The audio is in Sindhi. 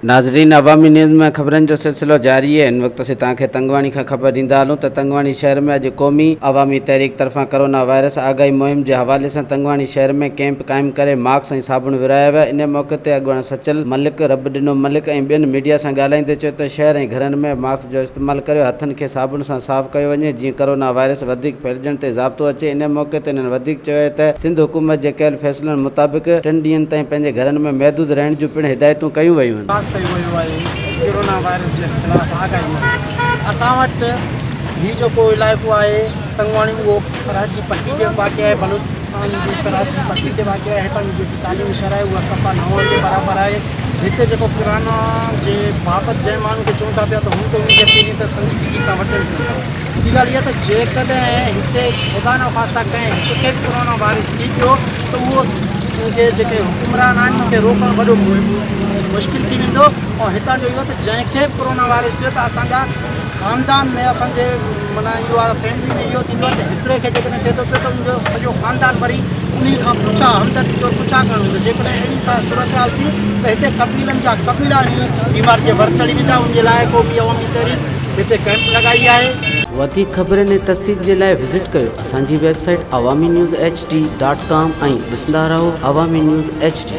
ناظرين عوامي نيوز ۾ خبرن جو سلسلو جاري آهي هن وقت اسين توهان کي تنگواڻي کان خبر ڏيندا هلون ته تنگواڻي شهر ۾ اڄ قومي عوامي تحريڪ طرفان ڪرونا وائرس آگاهي مهم جي حوالي سان تنگواڻي شهر ۾ ڪئمپ قائم ڪري ماسڪ ۽ صابڻ ورهايا ويا ان موقعي تي اڳواڻ سچل ملڪ، رب ڏنو ملڪ ۽ ٻين ميڊيا سان ڳالهائيندي چيو ته شهر ۽ گهرن ۾ ماسڪ جو استعمال ڪريو هٿن کي صابڻ سان صاف ڪيو وڃي جيئن ڪرونا وائرس وڌيڪ ڦهلجڻ تي ضابطو اچي ان موقعي تي هنن وڌيڪ چيو ته سنڌ حڪومت جي ڪيل فيصلن مطابق ٽن ڏينهن تائين پنهنجي گهرن ۾ محدود رهڻ جون پڻ هدايتون ڪيون ويون آهن. پاس ڪيو ويو آهي ڪرونا وائرس جي خلاف آگاهي مهم اسان وٽ هي جيڪو علائقو آهي تنگواڻي اهو سرحد جي پٽي تي واقع آهي بلوچستان جي سرحد جي پٽي تي واقع آهي هتان جي جيڪي تعليمي شرح آهي اها صفا نه هئڻ جي برابر آهي هتي جيڪو ڪرونا جي بابت جنهن ماڻهو کي چون ٿا پيا ته هو ته ان کي پهرين ته سنجيدگي سان وٺن ڪونه ٿا ٻي ڳالهه اها ته جيڪڏهن هتي خدا نخواسته ڪنهن هڪ کي به ڪرونا وائرس ٿي پيو ته اهو ان کي جيڪي حڪمران آهن ان کي روڪڻ وڏو مشڪل ٿي ويندو ۽ هتان جو اهو ته جنهن کي به ڪرونا وائرس ٿيو ته اسان جا خاندان ۾ اسان جي معنيٰ اهو آهي فيملي ۾ اهو ٿيندو آهي ته هڪڙي کي جيڪڏهن ٿئي ٿو پيو ته ان جو سڄو خاندان وري انهي کان پڇا همدردي طور پڇا ڪرڻ ويندو جيڪڏهن اهڙي ڪا صورتحال ٿي ته هتي قبيلن جا قبيلا انهي بيماري جي ور چڙهي ويندا ان جي لاء قومي عوامي تحريڪ هتي ڪئمپ لڳائي آهي. وڌيڪ خبرن ۽ تفصيل جي لاء وزٽ ڪيو اسان جي website Awami news H D dot com ۽ ڏسندا رهو عوامي نيوز ايڇ ڊي.